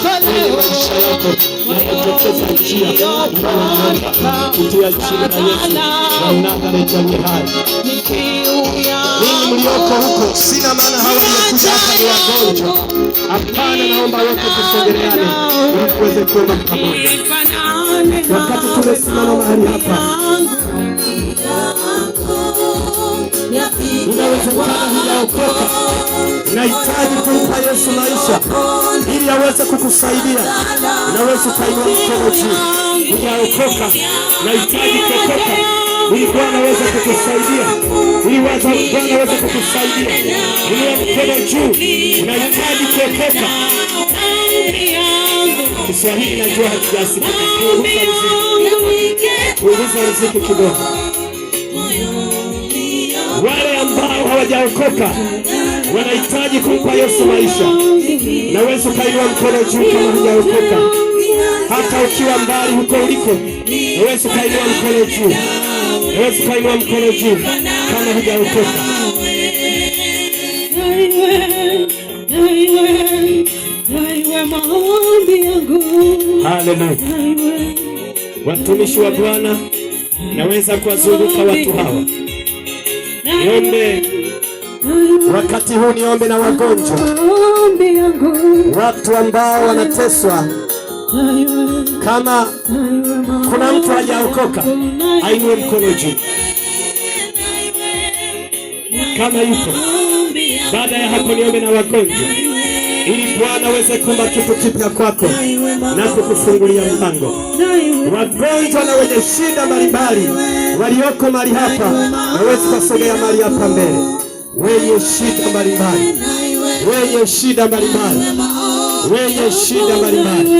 Kwenye maisha yako na kutekeza njia inayonyooka kupitia jina la Yesu wa Nazareti aliye hai. Ninyi mlioko huko, sina maana hawa waliokuja hapa ni wagonjwa. Hapana, naomba wote tusogeleane ili tuweze kuomba pamoja. Wakati tumesimama mahali hapa, inawezekana hujaokoka, nahitaji kumpa Yesu maisha ili aweze kukusaidia. Unaweza ukainua mkono juu. Hujaokoka, nahitaji kuokoka ili Bwana aweze kukusaidia, ili Bwana aweze kukusaidia. Inua mkono juu, unahitaji kuokoka. Kiswahili najua hakijasikika. Punguza muziki kidogo. Wale ambao hawajaokoka wanahitaji kumpa Yesu maisha. Naweza ukainua mkono juu kama hujaokoka, hata ukiwa mbali huko uliko, naweza ukainua mkono juu, naweza ukainua mkono juu kama hujaokoka. Haleluya! Watumishi wa Bwana, naweza kuwazunguka watu hawa. Niombe wakati huu, niombe na wagonjwa, watu ambao wanateswa. Kama kuna mtu hajaokoka, ainue mkono juu kama yuko. Baada ya hapo, niombe na wagonjwa ili Bwana aweze kuumba kitu kipya kwako na kukufungulia mlango. Wagonjwa na wenye shida mbalimbali walioko mahali hapa, naweza kusogea mahali hapa mbele. Wenye shida mbalimbali, wenye shida mbalimbali, wenye shida mbalimbali,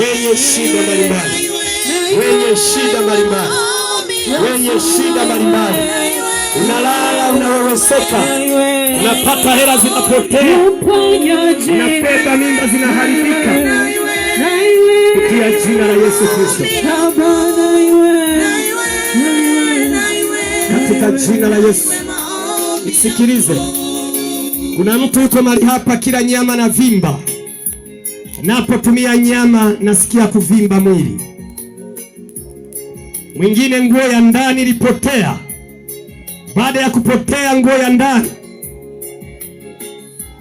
wenye shida mbalimbali, wenye shida mbalimbali, wenye shida mbalimbali, unalala unaweweseka, unapata hela zinapotea, unabeba mimba zinaharibika, kupitia jina la Yesu Kristo, katika jina la Yesu. Nisikilize, kuna mtu yuko mahali hapa, kila nyama na vimba, napotumia nyama nasikia kuvimba mwili. Mwingine nguo ya ndani ilipotea. Baada ya kupotea nguo ya ndani,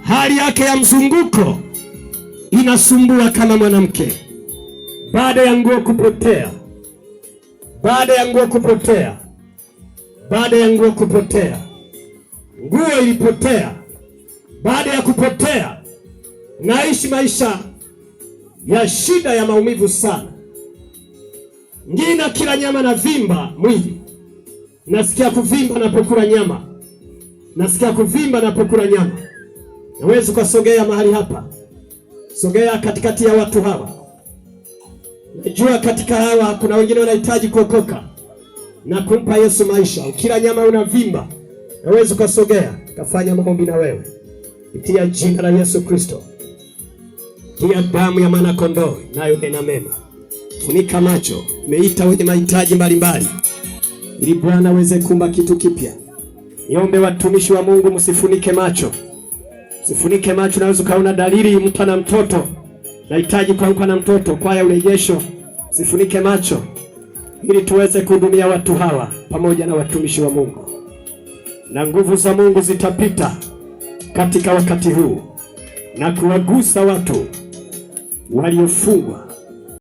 hali yake ya mzunguko inasumbua kama mwanamke. Baada ya nguo kupotea, baada ya nguo kupotea, baada ya nguo kupotea, nguo ilipotea. Baada ya kupotea, naishi maisha ya shida ya maumivu sana. Ngina kila nyama na vimba mwili, nasikia kuvimba napokula nyama, nasikia kuvimba napokula nyama. Naweza ukasogea mahali hapa, sogea katikati ya watu hawa. Najua katika hawa kuna wengine wanahitaji kuokoka na kumpa Yesu maisha. Ukila nyama unavimba, naweza ukasogea kafanya maombi na wewe, pitia jina la Yesu Kristo, tia damu ya mwana kondoo nayo nena mema. Funika macho, meita wenye mahitaji mbalimbali, ili Bwana aweze kumba kitu kipya. Niombe watumishi wa Mungu, msifunike macho, msifunike macho. Naweza ukaona dalili, mtu ana mtoto, nahitaji kuamka na mtoto, kwaya urejesho, msifunike macho ili tuweze kuhudumia watu hawa pamoja na watumishi wa Mungu, na nguvu za Mungu zitapita katika wakati huu na kuwagusa watu waliofungwa.